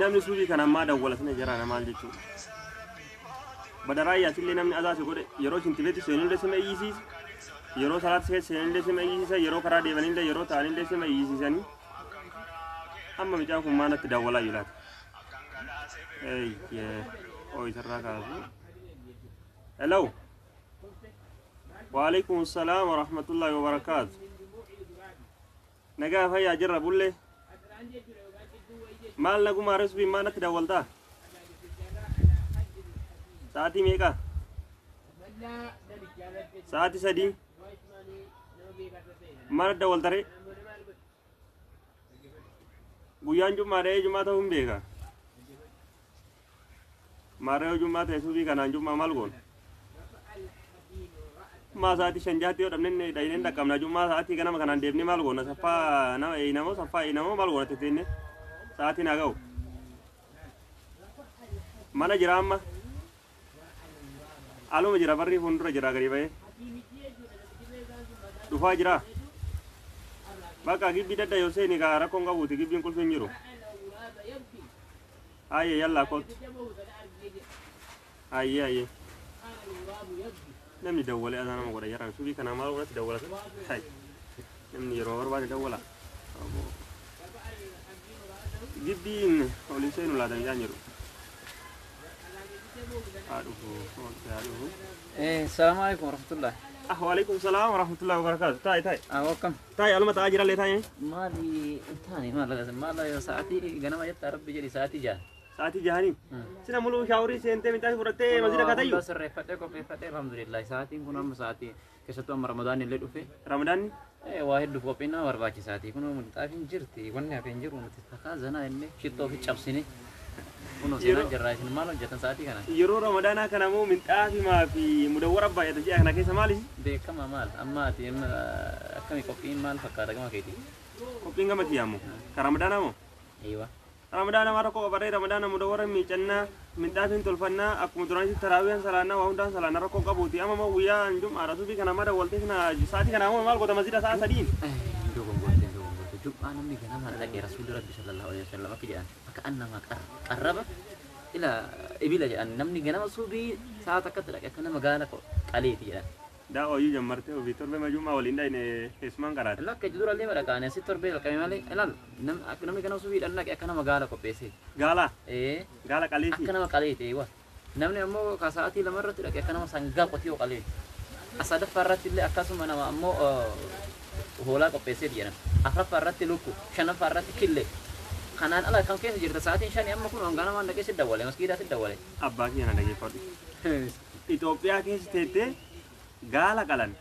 Namni suubii kana ammaa dawwala sana jaraana maal jechuudha? Badaraa yaasillee namni azaasi godhe yeroo shintibeetti seenullee sima iyyisiisa. Yeroo salaata keessa seenullee sima iyyisiisa. Yeroo karaa deemanillee yeroo ta'anillee sima iyyisiisanii. Amma mucaan kun maalatti dawwalaa jiru laata? Eeyyee. Oo isarraa kaasu. Hello. Waalaikum salaam wa rahmatullahi wa barakaatu. Nagaa fayyaa jirra bullee. Maal nagumaa resbii maalatti dawwaltaa? Sa'aatii meeqa? Sa'aatii 3. Maal dawwaltaree? Guyyaan jummaa dha'ee jummaa ta'uu hin beeka. Maarree yoo jummaa ta'e suubii kanaan jummaa maal goona? Jummaa sa'aatii 5 6tti yoo dhabne dhaynee dhaqqabna. Jummaa sa'aatii ganama kanaan deemnee maal goona? Saffaa nama eeyinamoo saffaa eeyinamoo maal goona teteenne? Sa'aatiin haa ga'u. Mana jira amma. Aluma jira barrii fuuldura jira gadi ba'ee. Dhufaa jira. Bakka gibbii dadda yoo seeni gaa rakkoon qabuuti gibbiin qulfiin jiru. Hayyee yallaa kootu. Hayyee hayyee. Namni dawwalee adaa nama godha jaraan subii kanaa maal godhatti dawwala sana? Hay. Namni yeroo barbaade dawwala. Aboo. Gibbiin ol hin seenu laata mucaan jedhu. Haa dhufu. Haa dhufu. Salaamu alaikum warahmatullahi. Ah, waalaikum salaam warahmatullahi wabarakatuh. Taa'i taa'i. Ah, akkam? Taa'i aluma taa'aa jirallee taa'i. Maali taane maal maal sa'aatii ganama jetta rabbi jedhi sa'aatii 6. Sa'aatii 6nii. Sina muluu shaaworii seentee minxaafii fudhattee masjida kaatayyu. Hunda sirreeffadhee qopheeffadhee alhamdulillah sa'aatiin kun amma sa'aatii keessattuu amma Ramadaan illee dhufe. Ramadaanni? Waa hedduuf qophiin nama barbaachisaati. Kun minxaafiin jirti wanni hafe hin jiru nuti takaa zanaa inni shittoo fi cabsine. Kunoo seenaa jirraa isin maal hojjetan sa'aatii kana? Yeroo Ramadaanaa kana immoo minxaafimaa fi mudawwara baay'ata ji'a kana keessa maalis? Beekama maal amma ati akkami qophiin maal fakkaata gama keetii? Qophiin gama kiyyaa moo? Ka Ramadaanaa moo? Eewa. Ramadaana waan rakkoo qabarree Ramadaana mudawwara miicannaa minxaafiin tolfannaa akkuma duraanitti taraawiyan salaannaa waa hundaan salaannaa rakkoo qabuuti amma moo guyyaan jum'aadha subii kana amma dawwaltee sina sa'aatii kana moo maal goota masjida sa'a 3n? Dogongorte dogongorte jum'aa namni ganamaan dhaqe rasuulli rabbi sallallahu alaihi wasallam akka jedhan akka annama qarraba ila ibila jedhan namni ganama subii sa'a takkatti dhaqe akka nama gaala qaleeti jedhan. Daa'oo iyyuu jammartee ofii torbee majummaa waliin dhayne keessumaan qaraate. Lakka durallee madaqaane asitti torbee jalqabe malee ilaal namni ganama subii dhaqe akka nama gaala qopheessee. Gaala? Ee. Gaala qaleeti? Akka nama qaleeti eewa. Namni ammoo ka sa'aatii 2 irratti dhaqe akka nama sangaa qotiyoo qaleeti. Sadaffaa irratti illee akkasuma nama ammoo hoolaa qopheesseeti jedhan. Afraffaa irratti lukku, shanaffaa irratti killee. Kanaan ala kan keessa jirta sa'aatiin 5 amma kun hanganamaan dhaqee si dawwale maskiidaa si dawwale. Abbaa kiyya na dhageeffadhu. Itoophiyaa keessa teettee gaala qalan,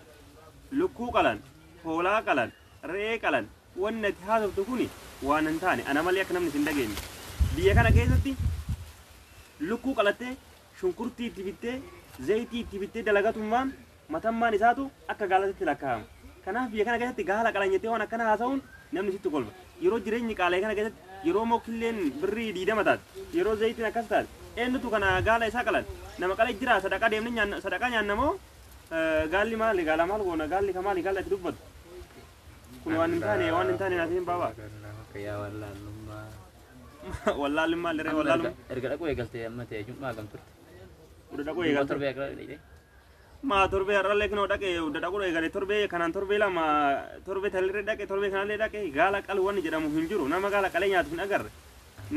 lukkuu qalan, hoolaa qalan, re'ee qalan wanni ati haasoftu kuni waan hin taane ana malee akka namni sin dhageenye. Biyya kana keessatti lukkuu qalattee shunkurtii itti bittee zayitii itti bittee dalagatummaan matammaan isaatu akka gaalatitti lakkaa'ama. Kanaaf biyya kana keessatti gaala qalan jettee waan akkana haasa'uun namni sitti kolfa. Yeroo jireenyi qaala'e kana keessatti yeroo immoo killeen birrii 20 taate yeroo zayitiin akkas taate eenyutu kana gaala isaa qalan nama qale jira sadaqaa deemnee nyaanna sadaqaa nyaanna moo gaalli maali gaala maal goona gaalli ka maali gaalli ati dubbatu kun waan hin taane waan hin taane naatiin baaba. Yaa wallaalummaa. Wallaalummaa liree wallaalummaa. Erga dhaquu eegalte amma ta'e jum'aa gam turte. Uda dhaquu eegalte. Torbee akka dhaqee. Maa torbee har'allee kinoo dhaqe uda dhaquu eegale torbee kanaan torbee 2 torbee talirree dhaqe torbee kanallee dhaqe gaala qalu wanni jedhamu hin jiru nama gaala qalee nyaatu hin agarre.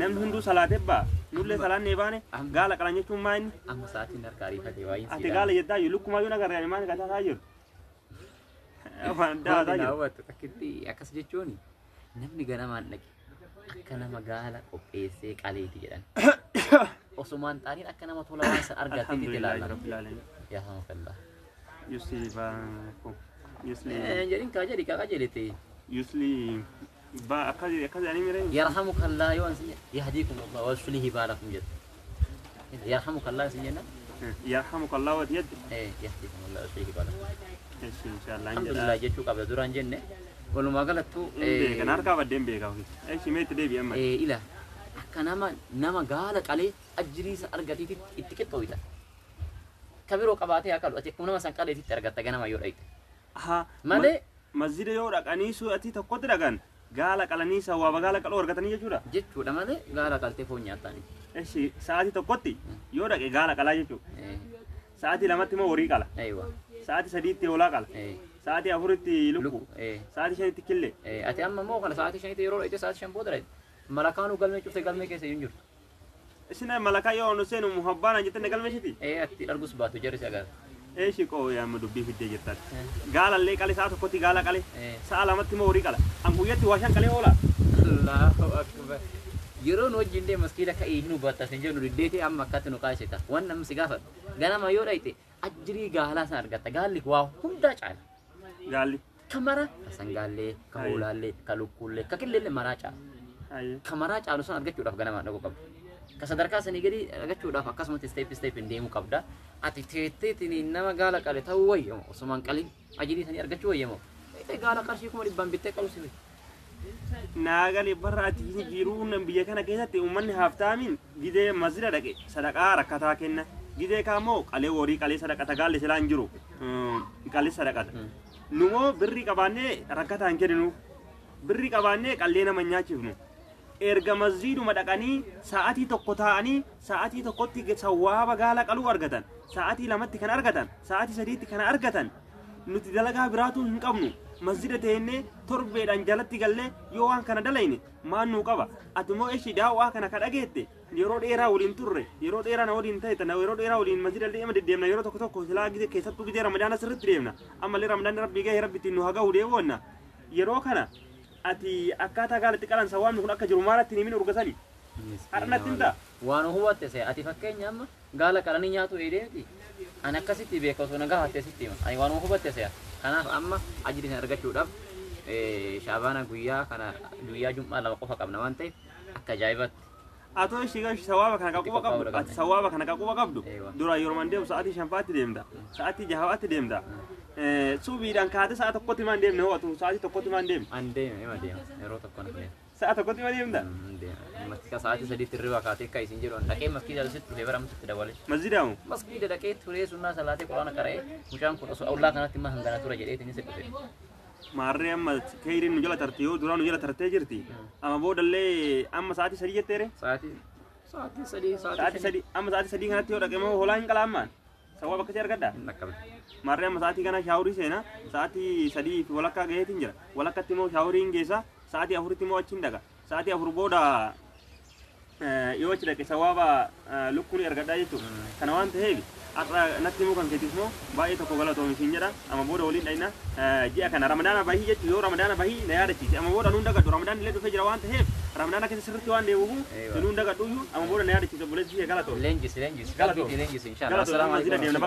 Namni hunduu salaatee ba'a nullee salaannee baane gaala qalan jechuun maa inni. Amma sa'aatiin harka ariifate waa'ee Ati gaala jettaa jiru lukkumaayyuu agarre ani maal gataa jiru. Waan addaa haasaa jiru. Hawwatu takkitti akkas jechuun namni ganamaan dhaqe akka nama gaala qopheessee qaleeti jedhan. Osumaan xaaniin akka nama tola waan san argateetti ilaala. Rabbil aalamiin. Yaa hamdallah. Yusli baakum. Yusli. Jedhin kaa jedhi kaa qajeelite. Yusli ba akkas akkas jedhanii miree. Yarhamukallah yoo ansin yahdiikum Allah wa yuslihi baalakum jedhu. Yarhamukallah isin jenna. Yarhamukallah wa yaddi. Yahdiikum Allah wa yuslihi baalakum. Eshi inshallah. Alhamdulillah jechuu qabda duraan jenne. Walumaa galattuu. Beekan harkaa baddeen beekaa ofii. Eshi meetti deebi amma. Ila akka nama gaala qalee ajjirii san argateetti itti qixxooyta. Ka biroo qabaatee haa qalu ati akkuma nama san qaleetitti argatta ganama yoo dhayte. Malee Masjida yoo dhaqanii su'atii tokkotti dhaqan Gaala qalanii sawaaba gaala qaluu argatanii jechuudha. Jechuudha malee gaala qaltee foon nyaatanii. Eshi sa'aatii tokkotti yoo dhaqe gaala qalaa jechuudha. Sa'aatii lamatti immoo horii qala. Aywa. Sa'aatii sadiitti hoolaa qala. Sa'aatii afuritti lukkuu. Sa'aatii shanitti killee. Ati amma immoo kana sa'aatii shanitti yeroo dhaqxe sa'aatii shan booda dhaqxe. Malakaanuu galmee cufte galmee keessa hin jirtu. Isin malakaa yoo onu seenu muhabbaanaan jettanii galmee ishiiti? Ati argus baatu jarri si agarra. Eeshi qoo yaamma dubbii fiddee jirtan. Gaalallee qale sa'a tokkotti gaala qale. Sa'a lamatti immoo horii qala. An guyyatti waa shan qalee oola. Allahu akbar. Yeroo nu wajjin deemu maskiida ka'ii hin hubatta sin jennu diddeetee amma akkatti nu kaasita. Waan namni si gaafatu. Ganama yoo dhayte ajirii gaalaa san argatta. Gaalli waa hundaa caala. Gaalli. Ka mara ka sangaallee, ka hoolaallee, ka lukkuullee, ka qilleellee maraa caala. Ka maraa caalu san argachuudhaaf ganamaan dhaquu qabda. Ka sadarkaa sanii gadi argachuudhaaf akkasumatti step step hin deemuu qabda. Ati teetteetiin nama gaala qale ta'uu wayyamoo osuma hin qalin ajirii sanii argachuu wayyamoo. Gaala qarshii 100,000 bittee qalu si wayya. Naagali barra ati jiruun biyya kana keessatti uummanni haaftaamiin gidee masjida dhaqe sadaqaa rakkataa kenna. Gidee kaamoo qalee horii qalee sadaqata gaalli silaa hin jiru qalee sadaqata. Numoo birrii qabaannee rakkataa hin kenninu. Birrii qabaannee qallee nama hin nyaachifnu. Erga masjiduma dhaqanii sa'aatii tokko taa'anii sa'aatii tokkotti sawaaba gaala qaluu argatan. Sa'aatii lamatti kan argatan. Sa'aatii sadiitti kan argatan. Nuti dalagaa biraatu hin qabnu. Masjida teennee torbeedhaan jalatti gallee yoo waan kana dalayne maan nuu qaba. Ati immoo ishii daawwaa kana ka dhageette yeroo dheeraa waliin turre yeroo dheeraa na waliin ta'e tana yeroo dheeraa waliin masjida deema deddeemna yeroo tokko tokko silaa gizee keessattuu gizee ramadaana sirriitti deemna. Ammallee ramadaanni rabbii gahee rabbi ittiin nu haa gahu deebi'oonna. Yeroo kana ati akkaataa gaalatti qalan sawaabni kun akka jiru maalatti himin urgasani. Har'a natti himtaa? Waan hubatte see ati fakkeenya amma gaala qalanii nyaatu eedeeti. Ani akkasitti beeka osoo na gaafatte sitti hima. Ani waan hubatte see kanaaf amma ajirii sana argachuudhaaf shaabaana guyyaa kana guyyaa jum'aa lama qofa qabna waan ta'eef akka ajaa'ibaatti. Atoo ishii gashi sawaaba kana qaquba qabdu ati sawaaba kana qaquba qabdu dura yeroo man deemu sa'aatii shanfaatti deemta sa'aatii jahaatti deemta. Suubiidhaan kaatee sa'a tokkotti maan deemne hoo atu sa'aatii tokkotti maan deemne? An deeme ima deema yeroo tokko na deema. Sa'a tokkotti maan deemta? Maskiida sa'aatii sadiitti hirriba kaatee akka isin jedhu dhaqee maskiida sitti dhufee bara amsitti dabale. Masjiidaamu? Maskiida dhaqee turee sunnaa salaatee quraana qara'ee mucaan kun osoo awlaa kanatti immoo hangana tura jedhee inni sitti dhufe. Maarree amma keeyriin nu jala tarte yoo duraa nu jala tartee jirti. Amma boodallee amma sa'aatii sadii jetteere? Sa'aatii sadii sa'aatii sadii amma sa'aatii sadii kanatti yoo dhaqee moo hoolaa hin qalaamaan? Sawaaba akkasii argaddaa? Hin dhaqqabne. Maarree amma sa'aatii kana shaaworii seena sa'aatii sadii fi walakkaa gaheetiin jira. Walakkatti immoo shaaworii hin geessa sa'aatii afuritti immoo achiin dhaqa. Sa'aatii afur booda yoo achi dhaqe sawaaba lukkuun argadhaa jechuudha. Kana waan ta'eef har'a natti himuu kan keetis immoo baay'ee tokko galatoomi siin jedha. Amma booda waliin dhayna ji'a kana ramadaana bahii jechuudha yoo ramadaana bahii na yaadachiise. Amma booda nuun dagadhu ramadaan illee dhufee jira waan ta'eef ramadaana keessa sirriitti waan deebi'uuf nuun dagadhu amma booda na yaadachiise obboleessi kiyya galatoomi. Leenjis leenjis. Galatoomi. Leenjis inshallah. Galatoomi.